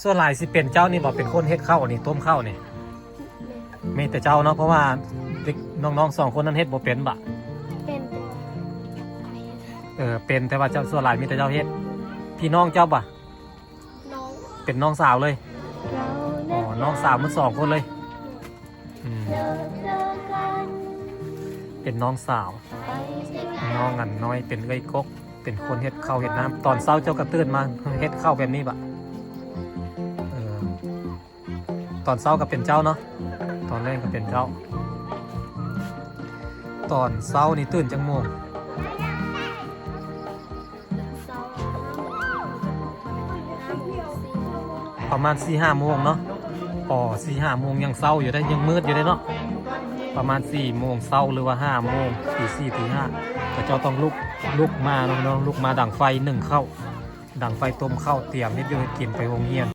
ສ່ວນຫຼາຍຊິເປັນເຈົ້ານີ້ບໍ່ ເປັນຄົນເຮັດເຂົ້ານີ້ ຕົ້ມເຂົ້ານີ້? ແມ່ນ ມີແຕ່ເຈົ້າເນາະ ເພາະວ່າເດັກ ນ້ອງໆສອງຄົນນັ້ນເຮັດບໍ່ເປັນບະ? ເປັນບໍ່? ເອີ ເປັນ ແຕ່ວ່າເຈົ້າ ສ່ວນຫຼາຍມີແຕ່ເຈົ້າເຮັດ. ພີ່ນ້ອງເຈົ້າບະ? ນ້ອງ ເປັນນ້ອງສາວເລີຍ? ອໍ ນ້ອງສາວໝົດສອງຄົນເລີຍ? ອືມ ເປັນນ້ອງສາວ ນ້ອງອັນນ້ອຍເປັນເອື້ອຍກົກ ເປັນຄົນເຮັດເຂົ້າເຮັດນ້ຳ. ຕອນເຊົ້າເຈົ້າກໍຕື່ນມາເຮັດເຂົ້າແບບນີ້ບະ? ເອີ ຕອນເຊົ້າກໍເປັນເຈົ້າເນາະ ຕອນແລງກໍເປັນເຈົ້າ. ຕອນເຊົ້ານີ້ຕື່ນຈັກໂມງ? ປະມານສີ່ຫ້າໂມງເນາະ. ອໍ ສີ່ຫ້າໂມງຍັງເຊົ້າຢູ່ເດ້ ຍັງມືດຢູ່ເດ້ເນາະ. ປະມານສີ່ໂມງເຊົ້າ ຫຼືວ່າຫ້າໂມງ ຕີສີ່ ຕີຫ້າ ເຂົາເຈົ້າຕ້ອງລຸກ ລຸກມາເນາະ ລຸກມາດັງໄຟ ໜຶ້ງເຂົ້າ ດັງໄຟຕົ້ມເຂົ້າ ຕຽມເຮັດຢູ່ເຮັດກິນໄປໂຮງຮຽນ.